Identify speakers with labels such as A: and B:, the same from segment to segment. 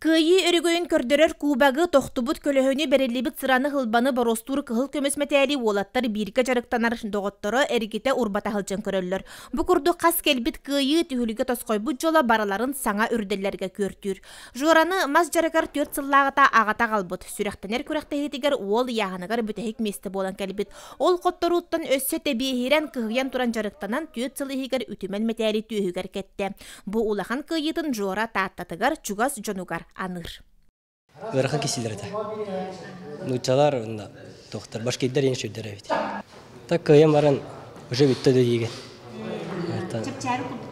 A: Кыайыы өрөгөйүн көрдөрөр кубогы, тохтубут көлөһөнү, бэриллибит сыраны-һылбаны боруостуур кыһыл көмүс мэтээли уолаттар бииргэ дьарыктанар доҕотторо эргитэ-урбата сылдьан көрөллөр. Бу курдук хас кэлбит кыайыы түһүлгэ тосхойбут дьоло барыларын саҥа үрдэллэргэ күөртүүр. Жораны мас дьарыгар 4 сыллааҕыта аҕата аҕалбыт. Сүрэхтэнэр күрэхтэһиитигэр уол ыйааһыныгар бүтэһик миэстэ буолан кэлбит. Ол хотторууттан өссө тэбиэһирэн, кыһыйан туран дьарыктанан 4 сыл иһигэр үтүмэн мэтээли түөһүгэр кэттэ. Бу улахан кыайыытын Жора Тааттатыгар чугас дьонугар аныыр.
B: Ыарахан кисилэр этэ. Нууччалар уонна тохтор башкирдар ең сүрдэр эбит. Так кыайан баран уже бүттэ да диигин.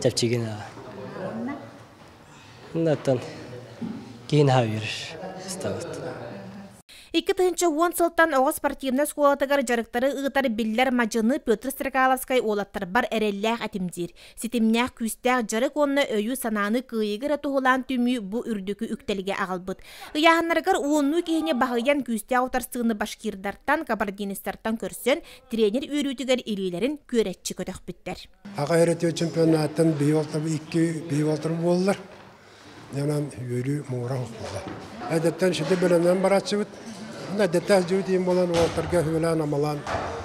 B: Чэпчигин Оннаттан киһин аһа үөрэр ыстабыт.
A: 2010 сылтан оҕо спортивнай оскуолатыгар дьарыктары ыытар биллэр мадьыны Петр Стрекаловскай уолаттарбар эрэллээх этим диир. Ситимнээх күүстээх дьарык уонна өйү-санааны кыайыыга эрэ туһулаан түмүү бу үрдүкү үктэлгэ аҕалбыт. Ыйааһыннарыгар уоннуу киһини баһыйан күүстээх утарсыыны башкирдартан, кабардинецтартан көрсөн, тренер үөрүүтүгэр илиилэрин күөрэччи көтөхпүттэр.
C: Аҕа эрэтиэ чемпионаттан икки биир буоллар. Онон үөрүү муҥура буолла. Эдэттэн сити бэлэмнэн барааччыбыт. Эдэттэ сылдьыбыт иим буолан уолаттарга үһүлээн-амалаан.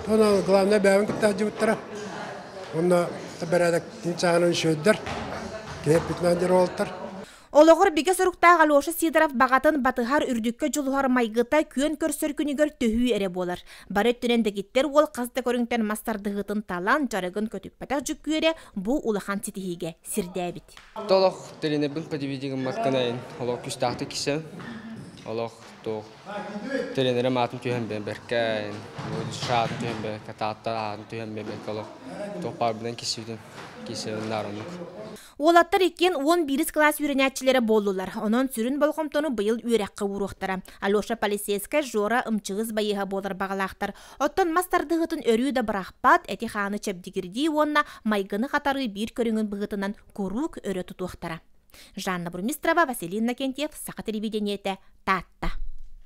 C: Онон главное бэйэбин кытта сылдьыбыттара. Онно бэрээдэктин чааһынан үчүгэйдэр. Киһи эппитинэн уолаттар.
A: Олоҕор бигэ соруктаах Алеша Сидоров баҕатын батыһар үрдүккэ дьулуһар майгыта күөн көрсөр күнүгэр төһүү эрэ буолар. Бары өттүнэн дэгиттэр уол хас да көрүҥтэн мас тардыһыытын талан, дьарыгын көтүппэтэх дьүккүөрэ бу улахан ситиһиигэ сирдээбит.
D: Толох тренербин подивидигин маттанайын олох күстаахты кисэн олох туох тренерим аатын түһэн бэркэ шаатын түһэн бэркэ таатта аатын түһэн бэркэ олох туох баарбынан кисибитим кисебин наароннук.
A: Уолаттар иккиэн 11 кылаас үөрэнээччилэрэ буоллулар. Онон сүрүн болҕомтону быйыл үөрэххэ ууруохтара. Алеша полицейскай, Жора ымчыгыс байыһа буолар баҕалаахтар. Оттон мас тардыһыытын өрүү да бырахпат, эти-хааны чэбдигирдии уонна майгыны хатарыы биир көрүҥүн быһыытынан куруук өрө тутуохтара. Жанна Бурмистрова, Василий Иннокентьев, Саха телевидениетэ, Таатта.